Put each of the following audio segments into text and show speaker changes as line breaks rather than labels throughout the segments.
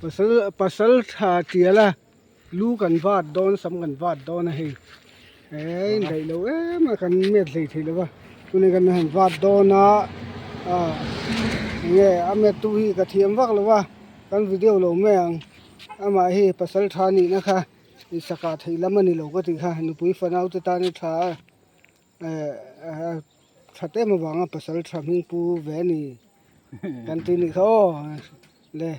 Pasal pasal tha tial a lu kan vat dawn sam kan vat dawn a hei he in daih lo em a kan met hlei thei lo va tuna kan han vat dawn a ah enge a met tu hi ka thiam vak lo va kan video lo mai ang amah hi pasal tha nih na kha saka theih lam a ni lo ka tih kha nupui fanau te tan a tha a eh that em avanga pasal tha hming pu ve a ni kan tih nih kha aw le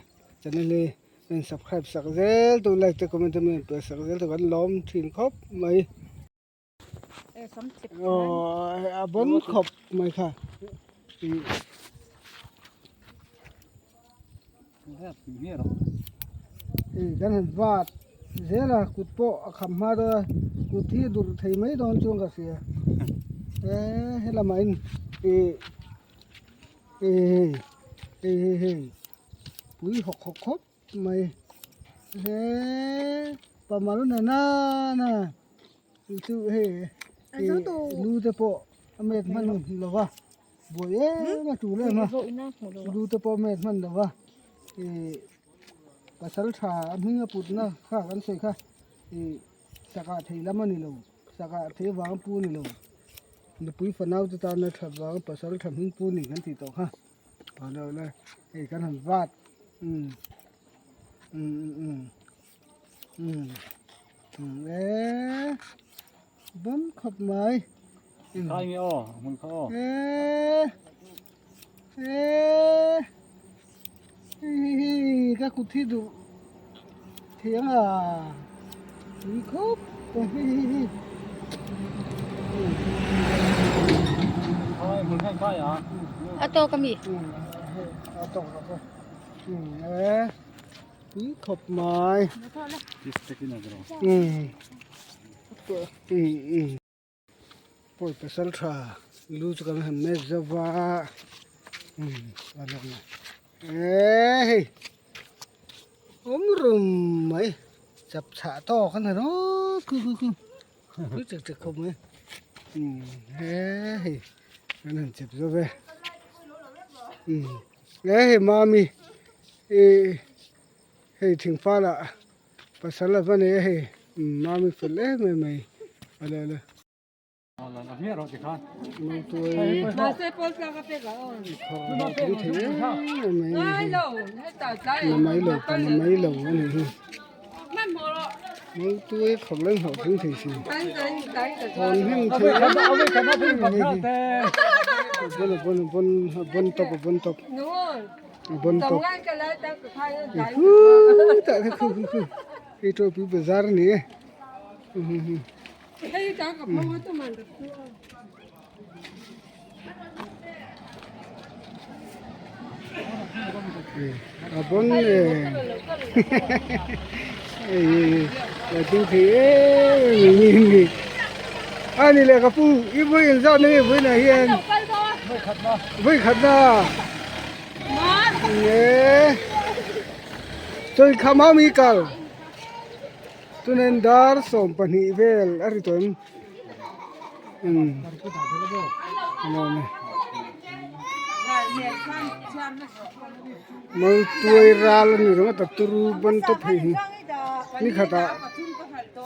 channel hi in subscribe sak zel tu like te comment te min rawn pe sak zel tu kan lawm thin khawp mai aw a bawn khawp mai kha Kan han vat zel a kut pawh a kham hma dawn a kut hi a durh thei mai dawn chuan ka hria eee helamah in ih hei hei hei hei hei pui hawk hawk khawp mai eee pamal na nana chu hei lu te pawh a met hman lo va. Buai em a tul em a lu te pawh met hman lo va ih pasal tha a hming a put na kha kan sawi kha ih saka thei lam a ni lo saka thei vang pu a ni lo nupui fanau te tana tha vang pasal tha hming pu a ni kan tih tawh kha awle awle hei kan han vat umm umm umm umm umm eee bawm khawp mai.
Khai nge aw, hmun kha aw.
Eee eee hei hei ka kut hi duh thiang a tui khawp mai hei hei hei.
Khai hmun khan khai a.
A tawk ami?
A tawk lo kha. Eee tui khawp mai. Umm umm. Pawi pasal tha lu chu kan han met zo va umm a lang a eee hei awm rum mai chap chhah tawk a ni rawt khu khu khu khu chek chek khawp mai umm he hei kan han chep zo ve umm he hei mami ih hei thingfal ah. Pasal a va nei a hei mami fel em em mai ale ale. Namai lo pa namai lo a nih hi Mautuai khawp leng hlauh thleng thei si hawn hnem thei em em mai hi a bon a bon a bon tawp a bon tawp. Bon tawp tah kha khu khu khu hei tawpui bazar a ni e a bon e a ding thei em em mai ni a ni leh ka pu i vawi engzat na nge vawiinah hian vawi khatna. Nge chawi kham a mi kal chuanin dar 12 vel a ri tawh em umm mautuai ral a ni ringawt a turu ban tawp hei hi ni khatah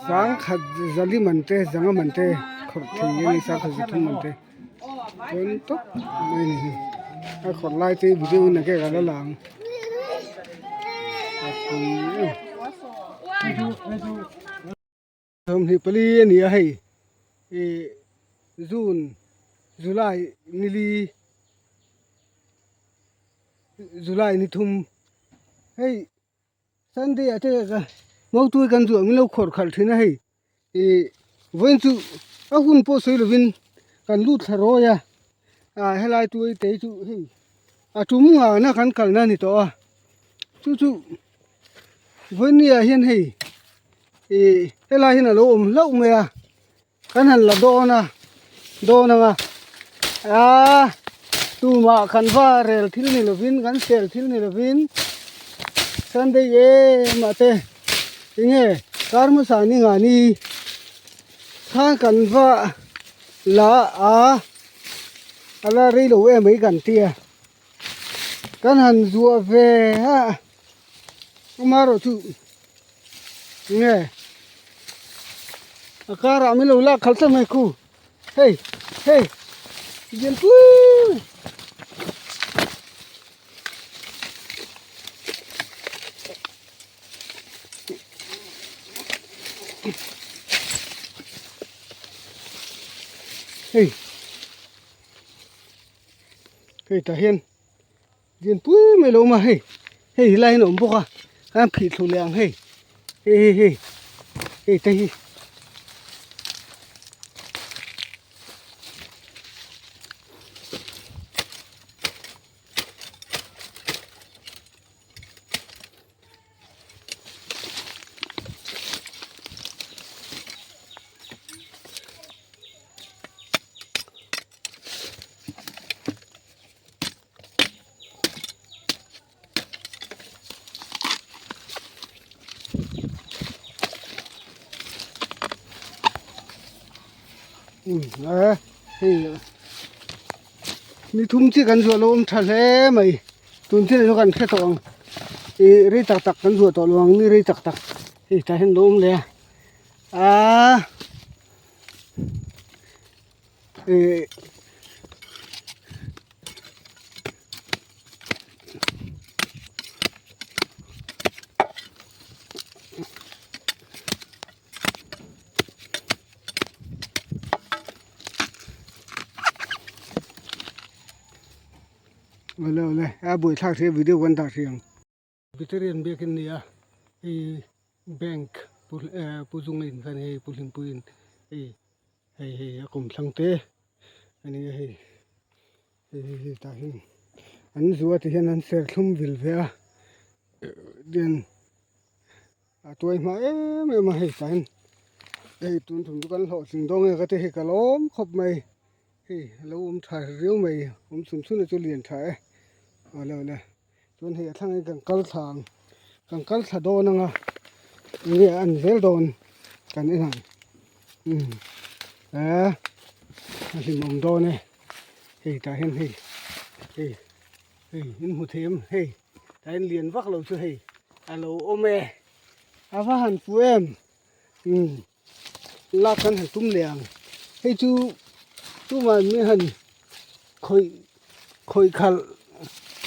sangkhat zali man te zanga man te khawrh thei a ni sangkhat zathum man te. Chuan tawp mai a ni hi a khawrh lai te video in a ke ka la la ang a pui em 24 a ni a hei ih june july nili july ni thum hei sunday ah te ka mautuai kan zuah min lo khawrh khalh thin a hei. Ih vawiin chu a hun pawh sawi lovin kan lut thla rawi a ah helai tuai te chu hei a tum nghahna kan kalna a ni tawh a chu chu vawiin ni ah hian hei ih helai hian a lo awm hlauh mai a kan han la dawn a dawn ang a aaa tumah kan va rel thil ni lovin kan sel thil ni lovin sunday em ah te. Enge kar hmasa ni nga ni kha kan va la a a la rei lo em mai kan tia kan han zuah ve a. Amaherawh chu nge a karah min lo lak khalh tlat mai khu hei hei lian pui hei hei tah hian Lian pui mai lo awm a hei hei helai hian a awm bawk a khan phih thlu leh ang hei hei hei hei hei te hi Ni thum chi kan zuah lo awm tha hle mai tun thil chu kan hre tawh ang ih rei tak tak kan zuah tawh lo ang ni rei tak tak hei tah hian lo awm leh a aaa. Ih awle awle a buaithlak hle video kan dah hrih ang. Vegetarian biakin nia hei bank pu zunga in khan hei pu hlimpuiin hei hei hei a kum thlang te a nia hei hei hei hei tah hian an zua ti hian an serthlum vil ve a then a tuai hma em em a hei tah hian hei tun thum chu kan hlawhtling dawn nge ka ti hei ka lawm khawp mai hei a lo awm tha riau mai awm chhun chhun a chu lian tha e awle awle. Chuan hei a thlangin kan kal thla ang kan kal thla dawn anga enge a an zel dawn kan en ang umm eh a hlimawm dawn e hei tah hian hei hei hei in hmu thei em hei tah hian lian vak lo chu hei a lo awm e a va han fu em umm lak kan han tum leh ang hei chu tumah mi han khawih khawih khalh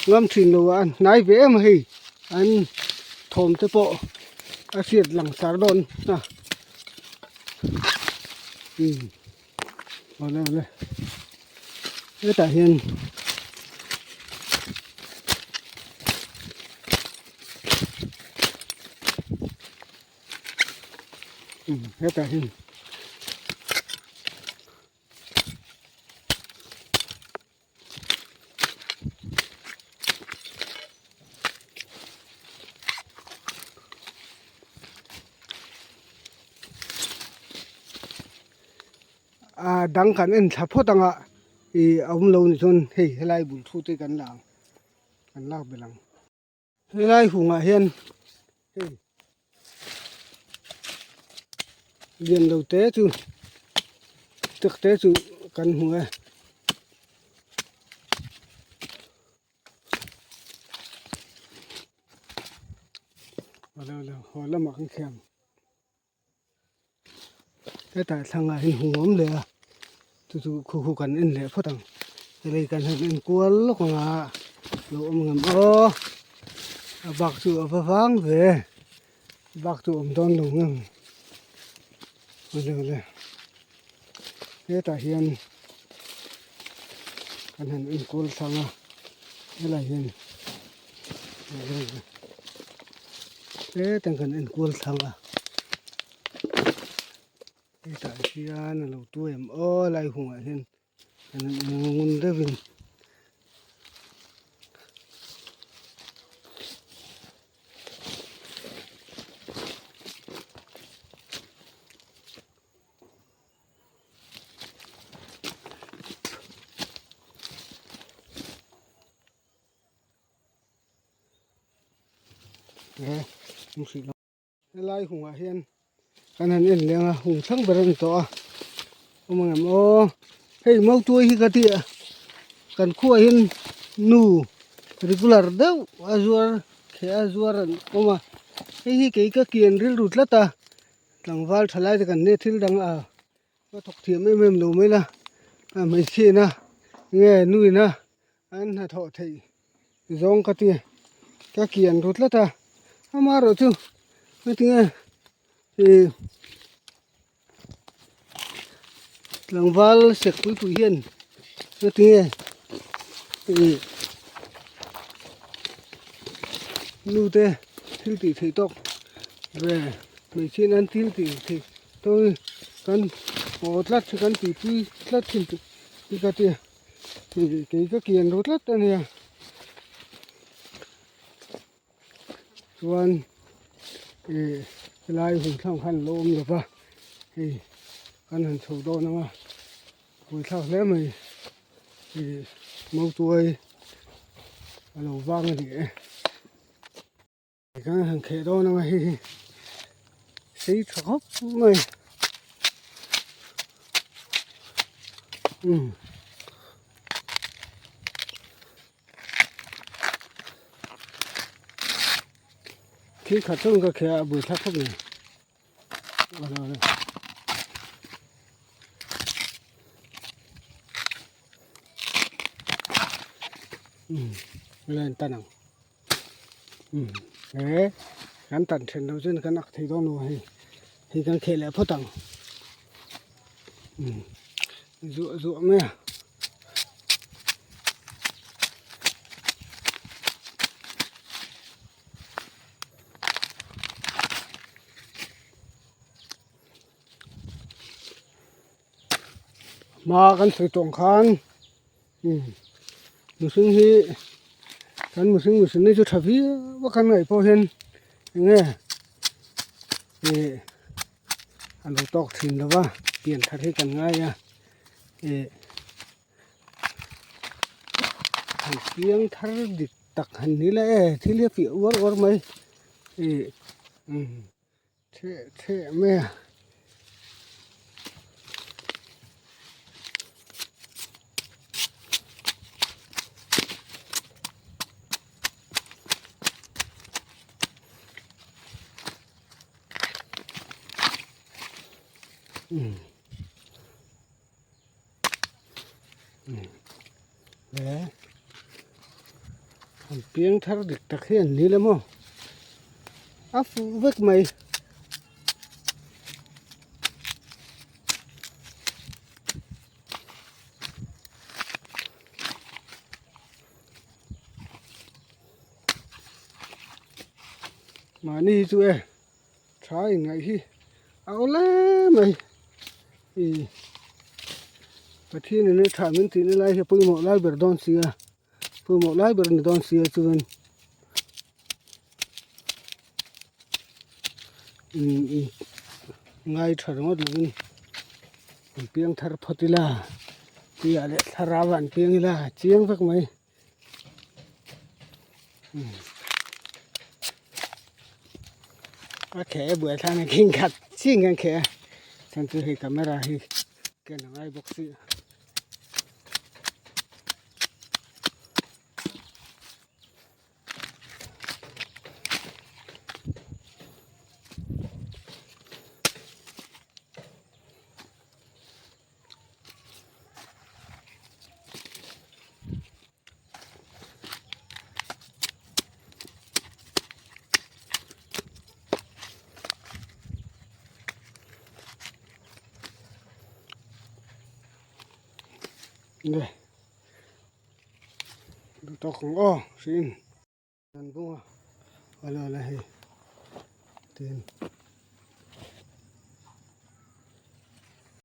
ngam thin lo a hnai ve em a hei an thawm te pawh a hriat lang sar dawn a umm awle awle hetah hian. Hetah hian ah dang kan en thla phawt ang a ih a awm lo ni chuan hei helai bul thu te kan la ang kan lak belh ang. Helai hungah hian hei lian lo te chu tak te chu kan hmu e. Haw lamah kan khiang. Hetah thlangah hian hung awm leh a chu chu khu khu kan en leh phawt ang helai kan han en kual lawk ang a lo awm ngam aw a bak chu a va vang ve a bak chu a awm dawn lo ngam awle awle hetah hian kan han en kual thlang a helai hian. Hetah kan en kual thlang a hetah hian a lo tuai em aw lai hungah hian an ngun deuhin. Helai hungah hian kan han en leng a hung thleng ber a ni tawh a awm ang em aw hei mautuai hi ka ti a kan khuaah hian nu regular deuh a zuar kheh a zuar an awm a. Hei hi kei ka kian rilru tlat a, tlangval tha lai te kan nia thil dang a ka thawk thiam em em lo mai la, a hmeichhiain a nge nuin a an hnathawh theih zawng ka ti ka kian ru tlat a, amaherawh chu heti nge ih tlangval sek pui pui hian heti nge ih nu te thil tih theih tawk ve hmeichhiain an thil tih theih tawk hi kan haw tlat hi kan tihpui tlat thin tih ka ti. Kei ka kian ru tlat a nia chuan ih helai hun thlang khan a lo awm lo va hei kan han chho dawn ang a buaithlak hle mai ih mautuai a lo vang a ni e. Kan han kheh dawn ang a hei hi sei tha khawp mai umm thil khat chuan ka kheh a bui thlak khawp mai umm len tan ang. He kan tan then lo chuan kan ak thei dawn lo hei hei kan kheh leh phawt ang zuah zuah mai a. Hma kan sawi tawng khan. Mihring hi kan mihring mihring hi chu tha viau a kan ngaih pawh hian eng nge ih a lo tawk thin lo va pian thar hi kan ngai a ih han piang thar dik tak han ni la e thil hi a fiah uar uar mai ih umm. Theh theh mai a. Um. Um. Le. An piang thar dik tak hi an ni le maw a fuh vek mai. Mahni hi chu e tha inngaih hi a aw hle mai ih Pathian in a tha min tihna lai hi a pawimawh lai ber dawn si a pawimawh lai ber a ni dawn si a chuan ngai tha ringawt lovin an piang thar phawt ila tih ah leh thlarau ah an piang ila chiang vek mai. A kheh buai thlan a khing khat ching hian kheh a chhan chu hei camera hi ken a ngai bawk si a. Đây. To không o, xin. An bunga ala la hei tin.